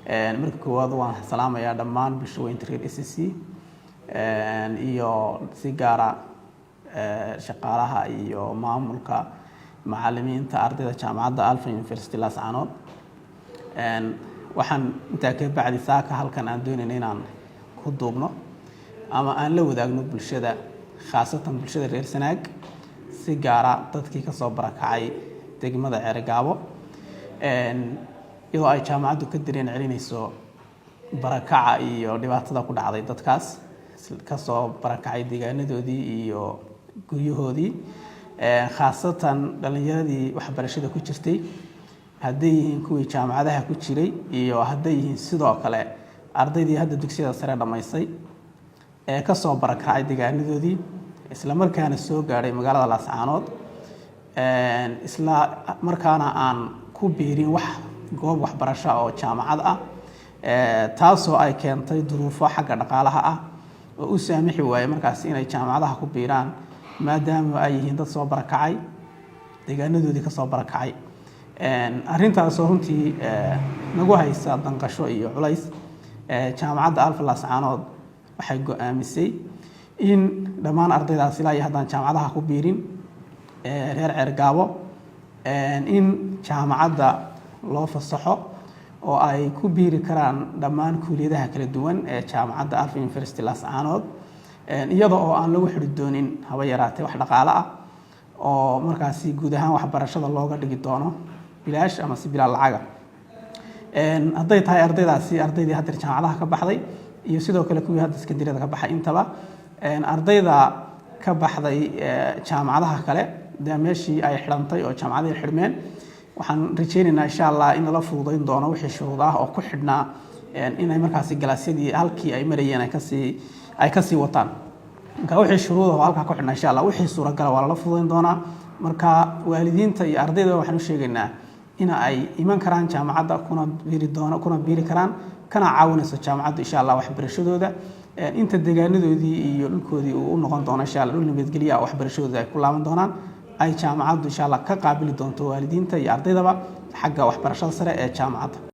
Marka koowaad waan salaamayaa dhammaan bulshaweynta reer SSC iyo si gaara shaqaalaha iyo maamulka, macalimiinta, ardayda jaamacadda Alpha University Laascaanood. Waxaan intaa ka bacdi saaka halkan aan doonayna inaan ku duubno ama aan la wadaagno bulshada, khaasatan bulshada reer Sanaag, si gaara dadkii kasoo barakacay degmada Ceerigaabo, iyadoo ay jaamacaddu ka dareen celinayso barakaca iyo dhibaatada ku dhacday dadkaas kasoo barakacay deegaanadoodii iyo guryahoodii, khaasatan dhalinyaradii waxbarashada ku jirtay, hadday yihiin kuwii jaamacadaha ku jiray iyo hadday yihiin sidoo kale ardaydii hadda dugsiyada sare dhammaysay ee kasoo barakacay deegaanadoodii, isla markaana soo gaadhay magaalada Laascaanood, isla markaana aan ku biirin wax goob waxbarasho oo jaamacad ah, taasoo ay keentay duruufo xagga dhaqaalaha ah oo u saamixi waayey markaas inay jaamacadaha ku biiraan, maadaama ay yihiin dad soo barakacay, deegaanadoodii kasoo barakacay. Arrintaasoo runtii nagu haysa danqasho iyo culays, jaamacadda Alpha Laascaanood waxay go-aamisay in dhammaan ardaydaas ilaa iyo haddaan jaamacadaha ku biirin reer Ceergaabo in jaamacadda loo fasaxo oo ay ku biiri karaan dhammaan kuuliyadaha kala duwan ee jaamacadda Alpha University Laascaanood, iyada oo aan lagu xidhi doonin haba yaraatee wax dhaqaale ah, oo markaasi guud ahaan waxbarashada looga dhigi doono bilaash ama si bilaa lacaga, hadday tahay ardaydaasi ardaydii haddeer jaamacadaha ka baxday iyo sidoo kale kuwii hadda sekandariyada ka baxay intaba. Ardayda ka baxday jaamacadaha kale dee meeshii ay xidhantay oo jaamacadihii xidhmeen, waxaan rajaynaynaa insha Allah in lala fududayn doono wixii shuruud ah oo ku xidhnaa inay markaasi galaasyadii halkii ay marayeen ay kasii wataan. Marka wixii shuruud ah oo halkaa ku xidhnaa, insha Allah wixii suuragala waa lala fududayn doonaa. Marka waalidiinta iyo ardayda waxaan u sheegaynaa in ay iman karaan jaamacadda, kuna biiri doono, kuna biiri karaan, kana caawinayso jaamacaddu insha Allah waxbarashadooda inta deegaanadoodii iyo dhulkoodii uu u noqon doono insha Allah dhul nabadgelya, waxbarashadooda ay ku laaban doonaan, ay jaamacaddu insha Allah ka qaabili doonto waalidiinta iyo ardaydaba xagga waxbarashada sare ee jaamacadda.